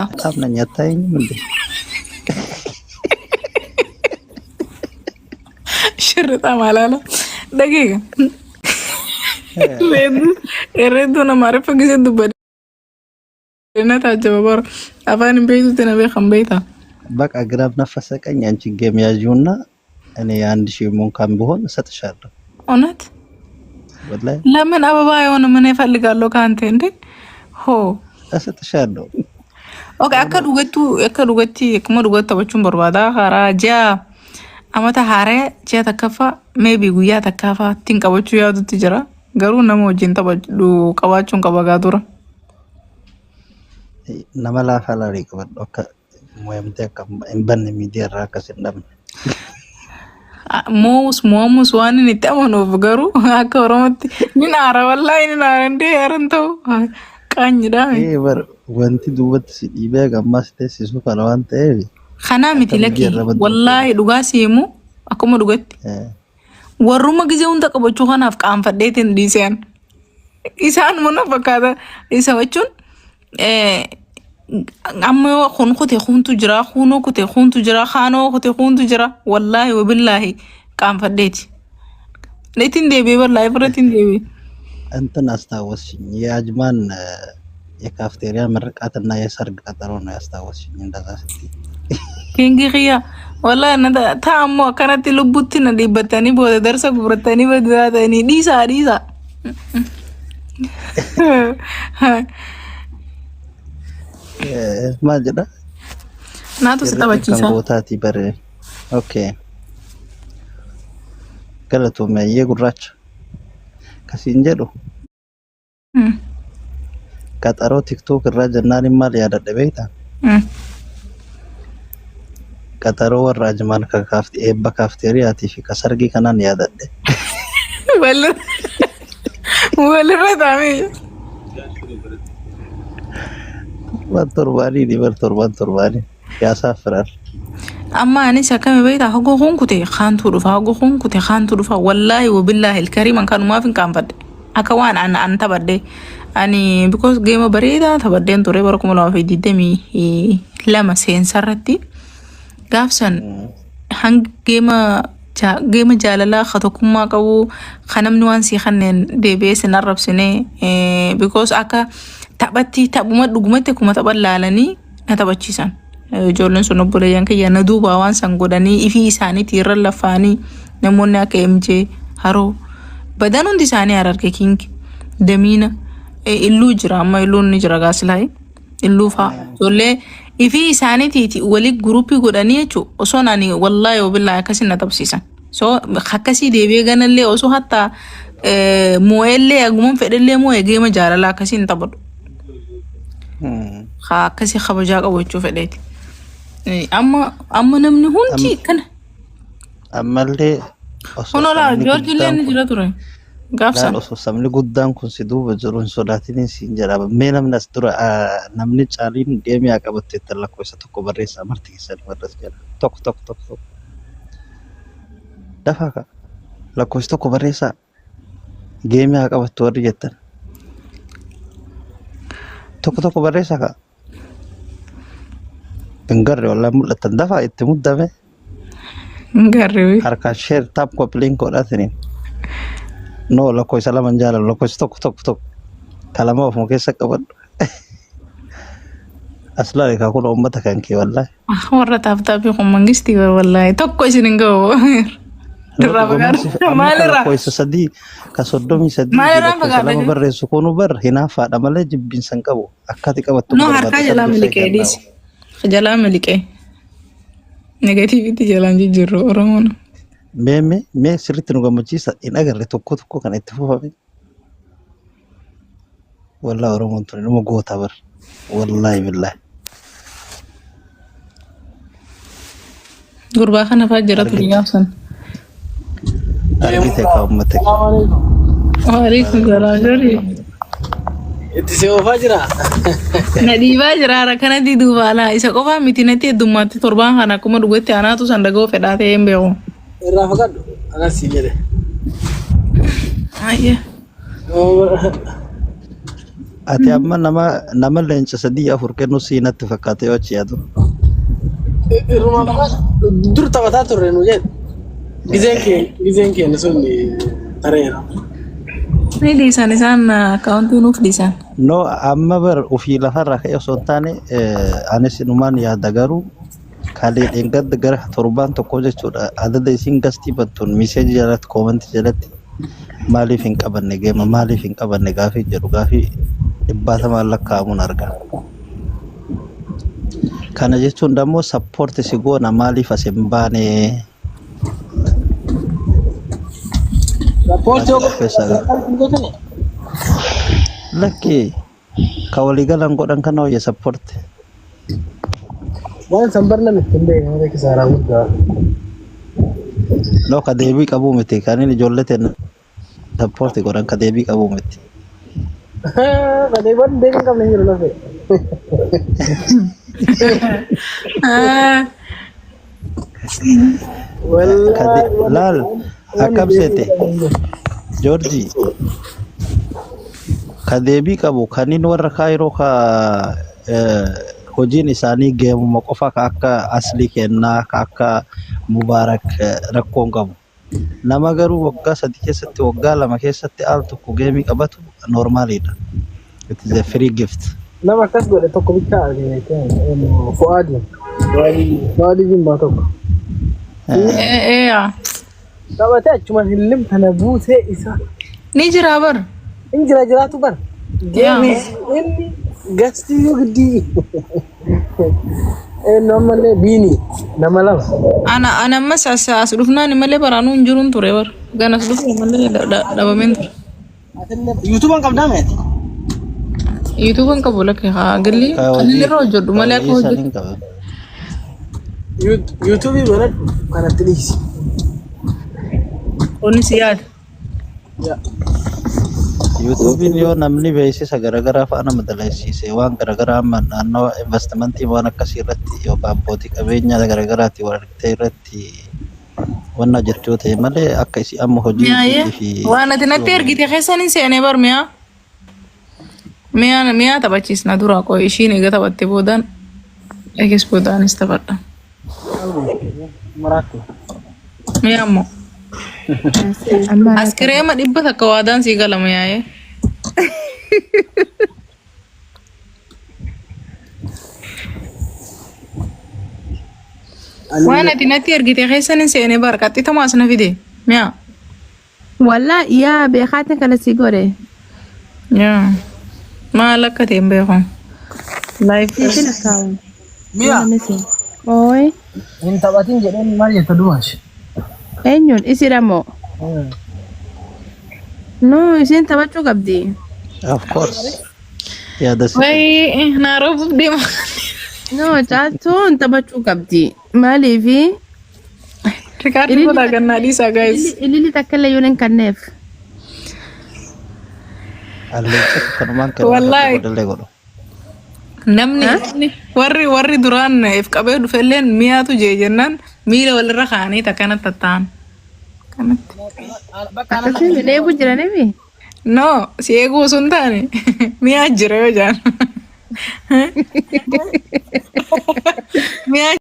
በጣም ነኝ። አታየኝም እንዴ? Shirrixaa maalaala. Dhageega. Herreedduu nama ariffa gisee dubbadhe na taajjaba bara. Afaan hin beektutti na beekan beektaa. በቃ ግራም ነፈሰ ቀኝ አንቺ ጌም ያዢውና እኔ 1000 እንኳን ቢሆን እሰጥሻለሁ። እውነት ወላሂ ለምን አበባ አይሆንም? ምን እፈልጋለሁ ከአንተ እንዴ? ሆ እሰጥሻለሁ። Okay, akka dhugattuu akka dhugatti akkuma dhugatti taphachuun barbaada. Karaa ji'a amata haaree ji'a takkaffaa maybe guyyaa takkaffaa ittiin qabachuu yaadutti jira. Garuu nama wajjin taphadhu qabaachuun qaba gaa dura. Nama laafaa laalii qabadhu akka mo'amtee akka hin banne miidiyaa irraa akkas hin dhabne. Mo'us mo'amus waan inni itti amanuuf garuu akka Oromootti ni aara, wallaahi ni aara indee aaran ta'u qaanyidha. Ee bar wanti duubatti si dhiibee gammas teessisu kana waan ta'eef Kanaa miti akka lakki miidiyaa irra baddu wallaahi dhugaa si'imu akkuma dhugatti. Warruma gizee hunda qabachuu kanaaf qaanfadheetiin dhiiseen. Isaan mana fakkaata isa jechuun amma yoo kun kute kuntu jira, kunoo kute kuntu jira, kaanoo kute kuntu jira, wallaahi wabillaahi qaanfadheeti. Ittiin deebi'ee wallaahi irratti hin deebi'e. እንትን አስታወስሽኝ። የአጅማን የካፍቴሪያ ምርቃትና የሰርግ ቀጠሮ ነው ያስታወስሽኝ እንደዛ ስትይ። Kingi kiyya wallaahi na ta'a ammoo akkanatti lubbutti na dhiibbatanii booda darsa gurguratanii badbaatanii dhiisaa dhiisaa. Maal jedha? Naatu si Irratti kan taphachiisa. gootaati bare. Okay. Galatoome gurraacha. Kasiin jedhu qaxaroo TikTok irraa jennaan maal yaadadhe beektaa? Qaxaroo warra Ajmaan kan eebba kaafteeriyaatii fi ka sargii kanaan yaadadhe. Walirra taa'amee. Torban torbaanii ni bar torban torbaanii yaasaafiraal. Amma anis akkami beektaa, hogoo kun kute kaantu dhufa, hogoo kun kute kaantu dhufa, wallaahi wabillaahi ilkariiman kanumaaf hin qaanfadhe akka waan an taphadhe ani because game bareedaa taphadheen ture bara 2022 seensarratti gaafsan hanga game jaalalaa ka tokkummaa qabu ka namni waan sii kanneen deebi'ee sin arrabsine, because akka taphatti taphuma dhugumatti akkuma taphan laalanii na taphachiisan. Ijoolleen sun obboleeyyan kiyya na duubaa waan san godhanii ifii isaaniitii irra lafaanii namoonni akka MJ Haroo badan hundi isaanii Hararge King Damiina illuu jira, amma illuun ni jira gaasilaayi illuu faa ijoollee ifii isaaniitiiti walii groupii godhanii jechuun osoo ani wallaahi wabillaahi akkasin na tapsiisan. So akkasii deebi'ee ganallee osoo hatta moo'ellee aguma fedhellee moo'ee game jaalalaa akkasii hin taphadhu. Haa akkasii kabajaa qabu jechuu fedheeti. Amma namni hundi kana. Ammallee osoo Kun olaa sabni Joorji illee guddaan ni kun jira ture. Gaafsan. Laal, osoo sabni guddaan kun si duuba jiru hin sodaatiniin siin jedha. Mee namni as dura namni caaliin deemee haa qabattu jettan lakkoofsa tokko barreessaa marti keessanii warras jedha. Tokko tokko tokko tokko. Dafaa ka'a. Lakkoofsa tokko barreessaa. Game haa qabattu warri jettan. Tokko tokko barreessaa ka'a. Hin garre wallaan mul'atan dafaa itti muddame. Garri. Harkaan share tap copy link godhataniin. No, lakkoofsa lama hin jaaladhu, lakkoofsa tokko tokko tokko. Kalama ofuma keessa qabadhu. As laali kaa kun uummata kan kee wallaahi. Warra tap tapii kun mangistii wallaahi tokko isin hin ga'u. Irraa fagaadha. Amma ka Maalirraa? lakkoofsa sadii ka 33 fi Maalirraa lakkoofsa fagaadha lama jiru? barreessu kunu bar hinaaffaadha malee jibbiinsa hin qabu. Akkati qabattu No, barbaada harkaa san jalaa dursa miliqee eegannaa. dhiisi. Jalaa miliqee. Negativeitti jalaan jijjiirru Oromoon. Mee mee mee sirriitti nu gammachiisa hin agarre tokko tokko kan itti fufame. Wallaahi Oromoon tuni numa goota bar. Wallaahi billaahi. Gurbaa kana fa'aa jira ture Argite. gaafsan. Argite ka uummata kee. Waalaikum salaam jorri. Itti si oofaa jira. Na dhiibaa jira hara kanatti duuba alaa isa qofaa miti natti heddummaatti torbaan kana akkuma dhugatti anaatu san dhaga'uu fedhaa ta'ee hin beeku. Irraa fagaadhu. Anas siin jedhe. Ayya. Ati amma nama leenca sadii afur kennu sii natti fakkaate yoo achi yaadu. Irrumaa fagaadhu. Dur taphataa turre nu jedhe. Gizeen keenya sun tareera. Ni dhiisan isaan akkaawuntii nuuf dhiisan. No, amma bar ofii lafarraa ka'e osoo hin taane, anis inumaan yaada, garuu kalee dheengadda gara torbaan tokko jechuudha. Adada isiin gastii bantuun message jalatti, comment jalatti maaliif hin qabanne game, maaliif hin qabanne gaafii jedhu gaafii dhibbaatamaan lakkaa'amuun arga. Kana jechuun dammoo support si goona, maaliif as hin baane? Support yoo Of keessaa qaba. Lakki, ka waliigalan godhan kana wayya support. Waan san bar namni ittiin beekne malee kisaaraa guddaa. No, ka deebii qabuu miti. Kan inni ijoollee ta'e support godhan ka deebii qabuu miti. Badee waan deebii hin qabne hin jiru lafee. Ka laal akkam seete Joorji, ka deebii qabu kan inni warra kaayiroo ka hojiin isaanii gameuma qofa, ka akka Aslii kennaa, ka akka Mubaarak, rakkoon qabu. Nama garuu waggaa 3 keessatti, waggaa 2 keessatti al tokko game qabatu normaliidha. It is a free gift. Nama akkas godhe tokko bichaa argine, Fu'aadi. Fu'aadi Jimmaa tokko. Ee. Taphatee achuma hillim kana buusee isa. Ni jira bar. Inni jira jiraatu bar. Game inni gastii yoo giddii. Eenyu ammallee biini nama lama. Ana ammas as dhufnaan malee baraanuu hin jiruun ture bar. Ganas dhufe malee dhabameen ture. YouTubaan qabdaa meeti? YouTubaan qabu lakke haa galli Ka kan inni hojii irra hojjedhu ka malee akka hojii hojjetu. saniin qaba. YouTubii banadhu kanatti dhiisi. Kunis yaada. YouTubiin yoo namni beeksisa garaagaraa fa'a nama dalagsiise, waan garaagaraa amma naannawa investmentii waan akkasii irratti yookaan abbootii qabeenyaa garaagaraatiin wal argitee irratti wanna jettu yoo ta'e malee, akka isii amma hojii Mi'aayee isiitii fi waan ati natti ergite keessan hin seenee bar mi'aa. Mi'aa taphachiisna dura qoy, ishiin eega taphatte boodaan eegis boodaanis taphadha. Maraattu. Mi'aa immoo. Amma Askireema 100 waadaan sii gala mi'aayee. Waan ati natti ergite keessan hin seenee bar, qaxxituma as na fide. Mi'aa. Wallaa yaa beekaatiin kana si godhe. Yaa. Maal akka ta'e hin beeku. Live. Siifin akkaawu. Mi'a. Ooy. Hin taphatin jedheen, maal jetta dumash? Eenyuun isidha moo? No, isiin taphachuu qabdi. Of course. Yaada si Wayii naa roobuuf deema. No, caaltuun taphachuu qabdi. Maaliifi? Record godhaa gannaa dhiisaa, guys. Ililli takka illee yoo hin kenneef. Alleenca kanumaan kennu Wallaahi. godhallee godhu. Namni warri duraan if qabee dhufelleen mi'aatu jee jennaan miila walirra kaa'anii takkanatti tatta'an. Kanatti. Akkasiin eeguu jiraniifi? No, si eeguu osoo hin taane mi'aa jira yoo jaan. Mi'aa.